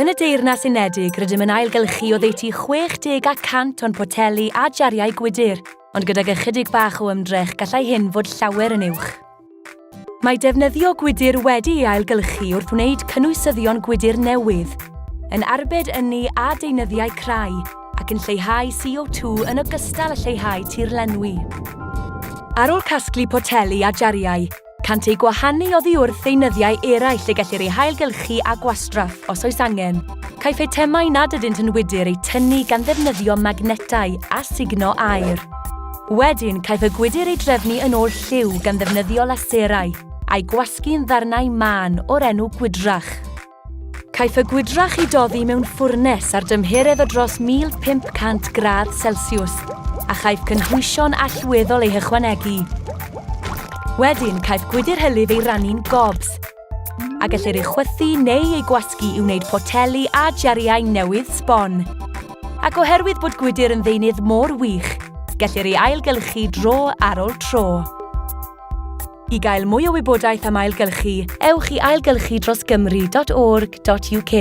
Yn y Deyrnas Unedig, rydym yn ailgylchu oddeutu 60 a 100 o'n poteli a jariau gwydr, ond gydag ychydig bach o ymdrech gallai hyn fod llawer yn uwch. Mae defnyddio gwydr wedi ei ailgylchu wrth wneud cynwysyddion gwydr newydd, yn arbed ynni a deunyddiau crai, ac yn lleihau CO2 yn ogystal â lleihau tirlenwi. Ar ôl casglu poteli a jariau, Cânt eu gwahanu oddi wrth ddeunyddiau eraill y gellir eu hailgylchu a gwastraff, os oes angen. Caiff eitemau nad ydynt yn wydr eu tynnu gan ddefnyddio magnetau a sugno aer. Wedyn, caiff y gwydr ei drefnu yn ôl lliw gan ddefnyddio laserau, a'i gwasgu'n ddarnau mân o'r enw gwydrach. Caiff y gwydrach ei doddi mewn ffwrnes ar dymheredd o dros 1,500 gradd Celsiws a chaiff cynhwysion allweddol eu hychwanegu. Wedyn, caiff gwydr hylif ei rannu'n gobs, a gellir ei chwythu neu ei gwasgu i wneud poteli a jariau newydd sbon. Ac oherwydd bod gwydr yn ddeunydd mor wych, gellir ei ailgylchu dro ar ôl tro. I gael mwy o wybodaeth am ailgylchu, ewch i ailgylchudrosgymru.org.uk.